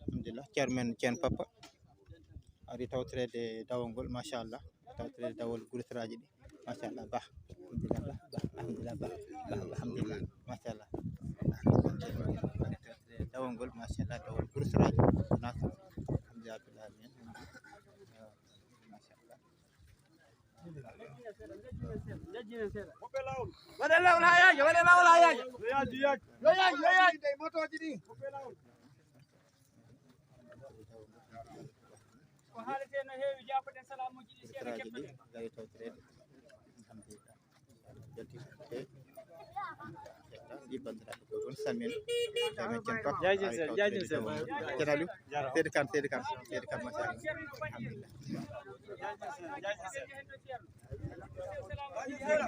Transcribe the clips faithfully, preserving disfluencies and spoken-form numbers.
Alhamdulillah, ceerno men, ceerno Papa. Ari tawtoreede dawol ngol, machallah. Tawtoreede dawol gurusiraaji ɗi. Machallah, bah. Alhamdulillah, bah. Bah, alhamdulillah, bah. Bah, bah, alhamdulillah. Machallah. Dawol ngol, machallah, dawol gurusiraaji. Alhamdulillah, rabbil alamin. Machallah. Waɗe lawol haa yaaja, waɗe lawol haa yaaja. Yo yaaji, yaaji. Yo yaaji, yo yaaji. Motooji ɗi. Ko haalete no heewi, jaafoɗen salaamuuji ɗi seeɗa keɓtoɗen. Jaajin sir, jaajin sir. Ceerno Aliou, Seydi Kane, Seydi Kane, Seydi Kane, machallah. Alhamdulillah. Alhamdulillah.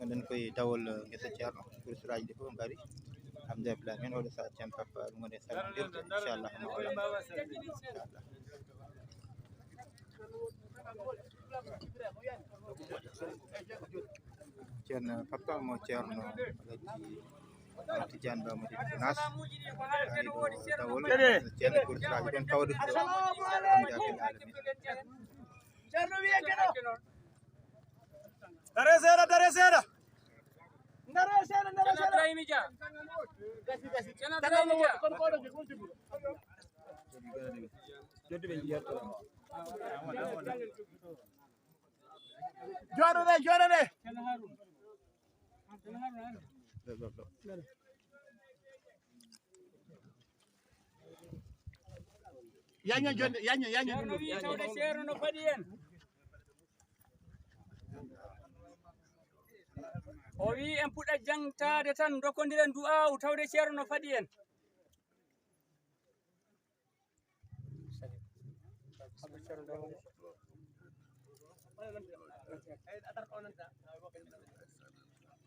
Ngonɗen koye dawol, eh, ngesa Ceerno. Gurusiraaji ɗi fof ngari. Alhamdulillah, min oɗo saha Ceerno Papa, ɗum woni e salmondirde, inchallah, ma Allah. Inchallah. Ceerno Papa mo Ceerno Alhaji Tidiane Ba Madina Gounass. Ari ɗo dawol, ceerno gurusiraaji ɗon tawde ɗo. Alhamdulillah. Ceerno wiye keno. Dare seeɗa, dare seeɗa. Dare seeɗa, dare seeɗa. Ibrahima Dia. Gasi, gasi. Ceerno Ibrahima Dia. Kono ko ɗo je, ko ɗo je. Jooɗo de, jooɗo de. Ceerno Haruna. Ceerno Haruna, ande. Yaña jonde, yaña, yaña. Ceerno wi tawde Ceerno no faɗi en. O wi en puɗɗa jangtaade tan, dokkondiren du'aawu tawde Ceerno no faɗi en.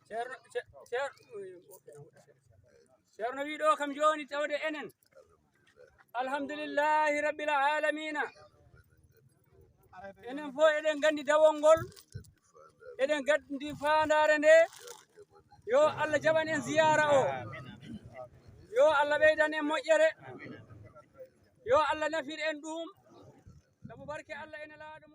Ceerno, Ce-, Ceer-, Ceerno wi ɗo kam jooni tawde enen. Alhamdulillahi Rabbil Aalamiina. Enen fof eɗen nganndi dawol ngol. Eɗen nganndi faandaare nde. Yo Allah jaɓan en ziyaara o. Yo Allah ɓeydan en moƴƴere. Yo Allah nafir en ɗum. Sabu barke Allah ene laaɗo.